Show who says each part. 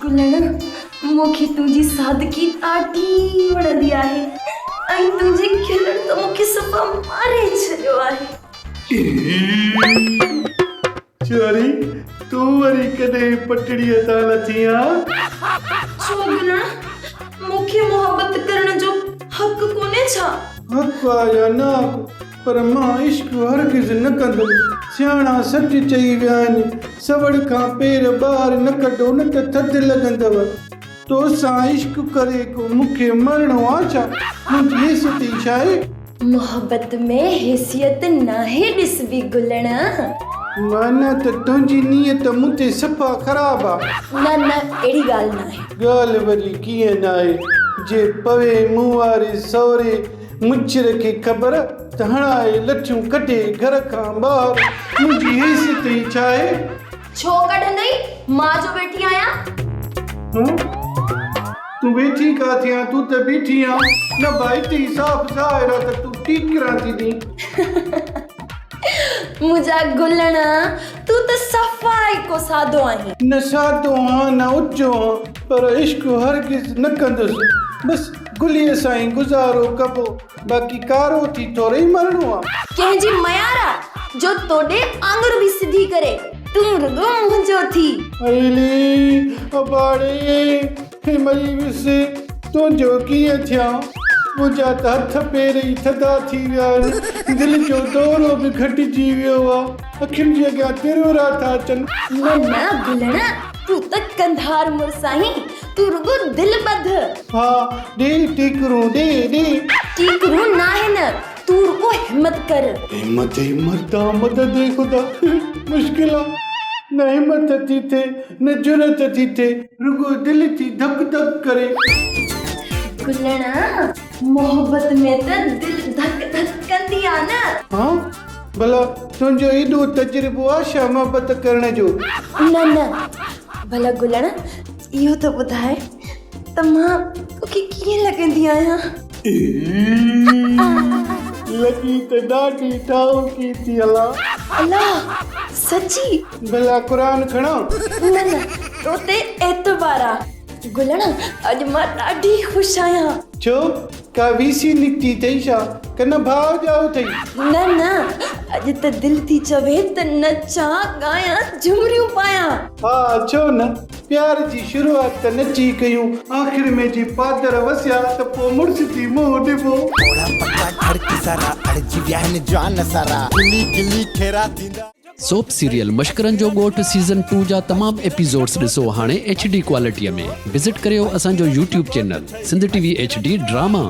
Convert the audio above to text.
Speaker 1: گلڻ، مون کي تنهنجي سادگي ڏاڍي وڻندي آهي ۽ تنهنجي کلڻ ته مون کي صفا ماري ڇڏيو آهي.
Speaker 2: ڇوري، تون وري ڪڏهن پٽڙيء تان لٿي آن؟
Speaker 1: ڇو گلڻ، مون کي محبت ڪرڻ جو حق ڪونهي ڇا؟
Speaker 2: حق آ يا نه حق، پر مان عشق هرگز نه ڪندم. سياڻا سچ چئي ويا آهن، سوڙ کان پير ٻاهر نه ڪڍو نه ته ٿڌ لڳندؤ. توسان عشق ڪري ڪو مون کي مرڻو آ ڇا؟ منهنجي حيثيت ئي ڇا آهي؟
Speaker 1: محبت ۾ حيثيت ناهي ڏسبي گلڻ.
Speaker 2: معنيٰ ته تنهنجي نيت مون تي صفا خراب آ.
Speaker 1: نه نه اهڙي ڳالهه ناهي.
Speaker 2: ڳالهه وري ڪيئن ناهي، جي پوي مون واري سوري مڇر کي خبر ته هڻائي لٺيون ڪڍي گهر کان ٻاهر، منهنجي حيثيت ئي ڇا آهي؟
Speaker 1: ڇو ڪڍندئي، مان جو ويٺي آهيان.
Speaker 2: هون، تون ويٺي ڪاٿي آن، تون ته بيٺي آن. نه ڀائي ٿي صاف ظاهر آ ته تون ٽيڪران ٿي ڏين.
Speaker 1: منهنجا گلڻ، تون ته صفا ئي ڪو سادو آهين.
Speaker 2: نه سادو آهان نه اچو آهان، پر عشق هرگز نه ڪندس. بس گليء سان ئي گذارو ڪبو، باقي ڪارو ٿي ٿورئي مرڻو آ.
Speaker 1: ڪنهن جي ميار آ جو توڏي آڱر به سڌي ڪري، تون رڳو منهنجو ٿي.
Speaker 2: علي، اباڙي، هي مري ويس، تنهنجو ڪيئن ٿيان؟ منهنجا ته هٿ پير ئي ٿڌا ٿي ويا آهن، دل جو دورو به گهٽجي ويو آ، اکين جي اڳيان ترورا ٿا اچن.
Speaker 1: نه نه گلڻ، تون ته ڪنڌار مڙس آهين، تون رڳو دل ٻڌ.
Speaker 2: ها، ڏي ٽيڪرون، ڏي، ڏي.
Speaker 1: ٽيڪرون ناهن، تون رڳو همت ڪر.
Speaker 2: همت ئي مردا مدد اي خدا، مشڪل آ، نه همت ٿي ٿئي، نه جرئت ٿي ٿئي، رڳو دل ٿي ڌڪ ڌڪ ڪري.
Speaker 1: گلڻ، محبت ۾ ته دل ڌڪ ڌڪ ڪندي آ نه.
Speaker 2: ها، ڀلا تنهنجو ايڏو تجربو آ ڇا محبت ڪرڻ جو؟
Speaker 1: نه نه، ڀلا گلڻ اهو ته ٻڌاء ته مان توکي ڪيئن لڳندي آهيان؟
Speaker 2: لڳي ته ڏاڍي ٺاهوڪي ٿي الا.
Speaker 1: الا سچي؟
Speaker 2: ڀلا قرآن کڻان؟
Speaker 1: نه نه تو تي اعتبار آ. گلڻ اڄ مان ڏاڍي خوش آهيان.
Speaker 2: ڇو؟ ڪا ويسي نڪتي اٿئي ڇا؟ ڪن ڀاء ڄائو اٿئي؟
Speaker 1: نه نه اڄ ته دل ٿي چوي ته نچان ڳايان جهمريون پايان.
Speaker 2: ها ڇو نه، پيار جي شروعات ته نچي ڪيون، آخر ۾ جي پادر وسيا ته پوء مڙس ٿي منهن ڏبو.
Speaker 3: ٿورا پڪا ٺڙڪ سارا اڙجي ويا هن جان سارا گلي گلي کيرا ٿيندا.
Speaker 4: سوپ سيريل مشڪرن جو ڳوٺ سيزن ٽو جا تمام ايپيسوڊس ڏسو هاڻي ايڇ ڊي ڪوالٽي ۾ وزٽ ڪريو اسان جو YouTube channel Sindh T V H D drama.